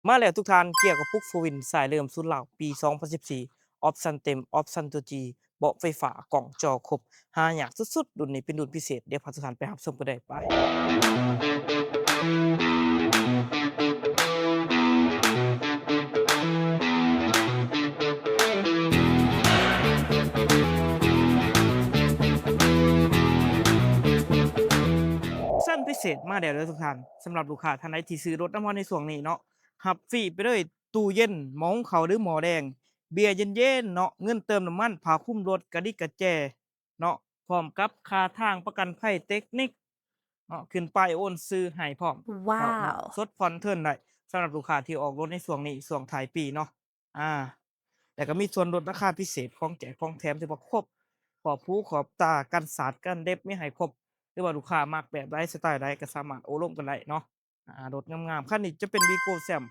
ມາແລ້ວທຸກທ່ານ, ເກຍກະປຸກໂຟວິນສາຍເລີ່ມສູນລາວ ປີສອງພັນສິບສີ່ ອອບຊັນເຕັມ, ອອບຊັນຕົວຈີ, ເບາະໄຟຟ້າ, ກ້ອງຈໍຄົບ, ຫາຍາກສຸດໆ, ລຸ້ນນີ້ເປັນລຸ້ນພິເສດ, ດຽວພາທຸກທ່ານໄປຮັບຊົມກັນເລີຍ. ໄປ. ຊັ້ນພິເສດມາແລ້ວເດີທຸກທ່ານ, ສຳລັບລູກຄ້າທ່ານໃດທີ່ຊື້ລົດນຳເຮົາໃນຊ່ວງນີ້ເນາະ, ຮັບຟຣີໄປເລີຍ ຕູ້ເຢັນ, ໝໍ້ຫຸງເຂົ້າ ຫຼື ໝໍ້ແດງ, ເບຍເຢັນໆເນາະ, ເງິນເຕີມນ້ຳມັນ, ຜ້າຄຸມລົດ, ກະດິກກະແຈເນາະ, ພ້ອມກັບຄ່າທາງ, ປະກັນໄພ, ເຕັກນິກເນາະ, ຂຶ້ນປ້າຍໂອນຊື່ໃຫ້ພ້ອມ. ວ້າວ. ເນາະ, ສົດຜ່ອນເທີນໄດ້ ສຳລັບລູກຄ້າທີ່ອອກລົດໃນຊ່ວງນີ້ ຊ່ວງທ້າຍປີເນາະ. ອາ ແລ້ວກໍມີສ່ວນລົດລາຄາພິເສດ, ຂອງແຈກຂອງແຖມ ຖືວ່າຄົບ, ຂອບຫູຂອບຕາ, ກັນສາດກັນເດັບ ມີໃຫ້ຄົບ, ຫຼືວ່າລູກຄ້າມັກແບບໃດ ສະໄຕໃດ ກໍສາມາດໂອ້ລົມກັນໄດ້ເນາະ. ອາ ລົດງາມໆ, ຄັນນີ້ຈະເປັນ ວີໂກ້ ແຊມ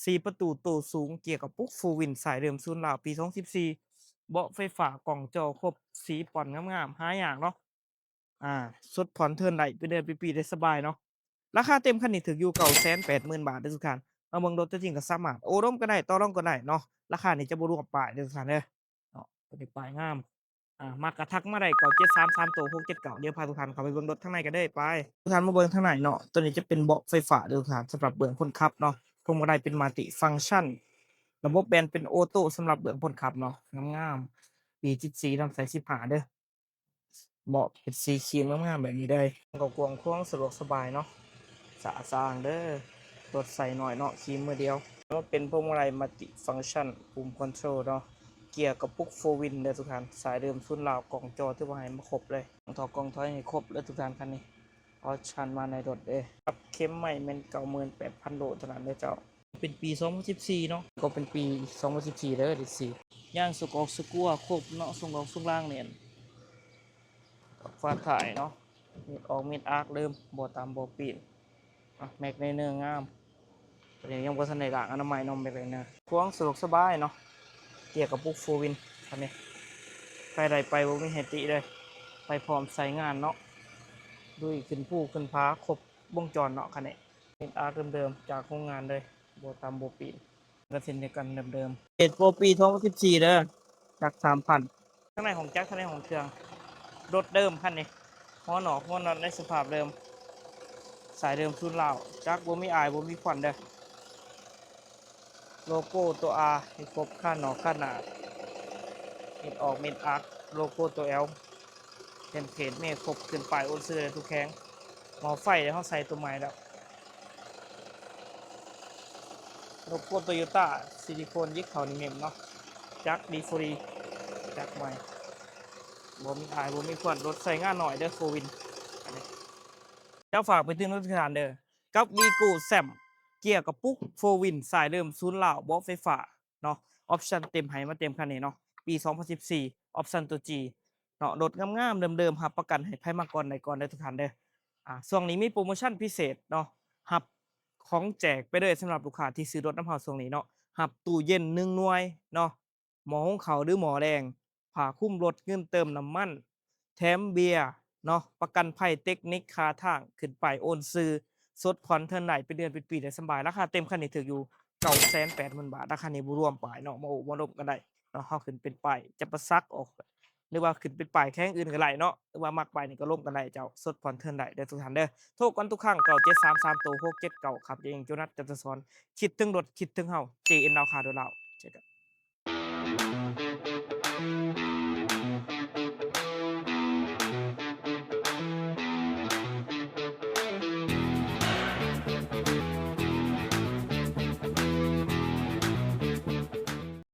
ສີ່ປະຕູ ໂຕສູງ, ເກຍກະປຸກໂຟວິນສາຍເລີ່ມສູນລາວ ປີສອງພັນສິບສີ່, ເບາະໄຟຟ້າ, ກ້ອງຈໍຄົບ, ສີປ່ອນງາມໆ, ຫາຍາກເນາະ. ອາ ສົດຜ່ອນເທີນໄດ້ ເປັນເດືອນເປັນປີໄດ້ສະບາຍເນາະ. ລາຄາເຕັມຄັນນີ້ຖືກຢູ່ ເກົ້າແສນແປດໝື່ນບາດເດີທຸກທ່ານ. ມາເບິ່ງລົດຕົວຈິງກໍສາມາດໂອ້ລົມກັນໄດ້, ຕໍ່ລອງກັນໄດ້ເນາະ. ລາຄານີ້ຈະບໍ່ລວມປ້າຍເດີທຸກທ່ານເດີເນາະ. ຕົວນີ້ປ້າຍງາມ. ອາ ມັກກໍທັກມາໄດ້ ເກົ້າເຈັດສາມສາມໂຕຫົກເຈັດເກົ້າ. ດຽວພາທຸກທ່ານເຂົ້າໄປເບິ່ງລົດທາງໃນກັນເດີ. ໄປ ທຸກທ່ານມາເບິ່ງທາງໃນເນາະ. ຕົວນີ້ຈະເປັນເບາະໄຟຟ້າເດີທຸກທ່ານ, ສຳລັບເບື້ອງຄົນຂັບເນາະ. ພວງມາໄລເປັນມັລຕິຟັງຊັນ, ລະບົບແບນເປັນໂອໂຕ້ ສຳລັບເບື້ອງຄົນຂັບເນາະ. ງາມໆ, ປີສິບສີ່ນຳໃສ່ສິບຫ້າເດີ. ເບາະເປັນສີຄຣີມງາມໆແບບນີ້ເລີຍ. ກໍກວ້າງຂວາງສະດວກສະບາຍເນາະ, ສະອາດສະອ້າງເດີ. ລົດໃຊ້ໜ້ອຍເນາະ, ຂີ່ມືດຽວ. ມາເປັນພວງມາໄລມັລຕິຟັງຊັນ, ປຸ່ມຄອນໂທຣເນາະ, ເກຍກະປຸກໂຟວິນເດີທຸກທ່ານ. ສາຍເລີ່ມສູນລາວ, ກ້ອງຈໍຖືວ່າໃຫ້ມາຄົບເລີຍ, ກ້ອງຖອກກ້ອງຖອຍໃຫ້ຄົບເລີຍທຸກທ່ານ. ຄັນນີ້ອອບຊັນມາໃນລົດເດ້. ປັບເຂັມໃໝ່ແມ່ນເກົ້າໝື່ນແປດພັນໂລເທົ່ານັ້ນເດີເຈົ້າ. ເປັນປີສອງພັນສິບສີ່ເນາະ, ກໍເປັນປີສອງພັນສິບສີ່ເດີ. ຍາງຊຸກອອກຊຸກກົວຄົບເນາະ, ຊຸກອອກຊຸກລ້າງແໜ້ນ. ຝາທ້າຍເນາະ, ເມັດອອກເມັດອາກເດີມ, ບໍ່ຕຳບໍ່ປີນ. ອະ ແມັກໄລເນີງາມ, ຕົວນີ້ຍັງບໍ່ທັນໄດ້ລ້າງອະນາໄມເນາະ, ແມັກໄລເນີ. ຂວາງສະດວກສະບາຍເນາະ, ເກຍກະປຸກໂຟວິນຄັນນີ້. ໃຜໄດ້ໄປບໍ່ມີໃຫ້ຕິເລີຍ, ໄປພ້ອມໃຊ້ງານເນາະ. ລຸຍຂຶ້ນພູຂຶ້ນຜາຄົບວົງຈອນເນາະຄັນນີ້. ເມັດອາກເດີມໆຈາກໂຮງງານເລີຍ, ບໍ່ຕຳບໍ່ປີນ. ກໍເຊັ່ນດຽວກັນເດີມໆ. ເກດໂຟປີສອງພັນສິບສີ່ເດີ, ຈັກສາມພັນ. ທາງໃນຫ້ອງຈັກ, ທາງໃນຫ້ອງເຄື່ອງ, ລົດເດີມຄັນນີ້, ຫົວນອກຫົວນັອດໃນສະພາບເດີມ, ສາຍເດີມສູນລາວ, ຈັກບໍ່ມີອາຍບໍ່ມີຄວັນເດີ. ໂລໂກ້ຕົວ R ໃຫ້ຄົບ, ຄານນອກຄານໜ້າ, ເມັດອອກເມັດອາກ, ໂລໂກ້ຕົວ L. ແຜ່ນເພດເມຄຄົບ, ຂຶ້ນປ້າຍໂອນຊື່ໄດ້ທຸກແຂວງ. ໝໍ້ໄຟເຮົາໃສ່ຕົວໃໝ່ແລ້ວ, ໂລໂກ້ໂຕໂຍຕ້າ ຊິລິໂຄນຢິກເຂົ້ານິເມັມເນາະ. ຈັກດີໂຟດີ, ຈັກໃໝ່, ບໍ່ມີອາຍບໍ່ມີຄວັນ, ລົດໃຊ້ງານໜ້ອຍເດີໂຟວິນ. ອັນນີ້ຈະຝາກໄປເຕືອນທຸກທ່ານເດີ, ກັບວີໂກ້ແຊມ, ເກຍກະປຸກໂຟວິນສາຍເລີ່ມສູນລາວ, ເບາະໄຟຟ້າ ເນາະ, ອອບຊັນເຕັມໃຫ້ມາເຕັມຄັນນີ້ເນາະ, ປີສອງພັນສິບສີ່ ອອບຊັນຕົວ G ເນາະ. ລົດງາມໆເດີມໆ, ຮັບປະກັນໃຫ້ໃຜມາກ່ອນໄດ້ກ່ອນເດີທຸກທ່ານເດີ. ອາ ຊ່ວງນີ້ມີໂປຣໂມຊັນພິເສດເນາະ, ຮັບຂອງແຈກໄປເລີຍສຳລັບລູກຄ້າທີ່ຊື້ລົດນຳເຮົາຊ່ວງນີ້ເນາະ, ຮັບຕູ້ເຢັນໜຶ່ງໜ່ວຍເນາະ, ໝໍ້ຫຸງເຂົ້າ ຫຼື ໝໍ້ແດງ, ຜ້າຄຸມລົດ, ເງິນເຕີມນ້ຳມັນ, ແຖມເບຍເນາະ, ປະກັນໄພ, ເຕັກນິກ, ຄ່າທາງ, ຂຶ້ນປ້າຍໂອນຊື່, ສົດຜ່ອນເທີນໄດ້ ເປັນເດືອນເປັນປີໄດ້ສະບາຍ. ລາຄາເຕັມຄັນນີ້ຖືກຢູ່ ເກົ້າແສນແປດໝື່ນບາດ. ລາຄານີ້ບໍ່ລວມປ້າຍເນາະ, ມາໂອ້ມາລົມກັນໄດ້ເນາະ. ເຮົາຂຶ້ນເປັນປ້າຍຈະປະສັກອອກ ຫຼືວ່າຂຶ້ນເປັນປ້າຍແຂວງອື່ນກໍໄດ້ເນາະ, ຫຼືວ່າມັກປ້າຍນີ້ກໍລົມກັນໄດ້ເຈົ້າ, ສົດຜ່ອນເທີນໄດ້ເດີທຸກທ່ານເດີ. ໂທກ່ອນທຸກຄັ້ງ ເກົ້າເຈັດສາມສາມໂຕຫົກເຈັດເກົ້າ. ຂ້າພະເຈົ້າເອງ ໂຈນັດ ຈັນທະສອນ, ຄິດເຖິງລົດ ຄິດເຖິງເຮົາ, ເຈເອັນ ລາວຄ້າໂດຍລາວ. ເຈີກັນ.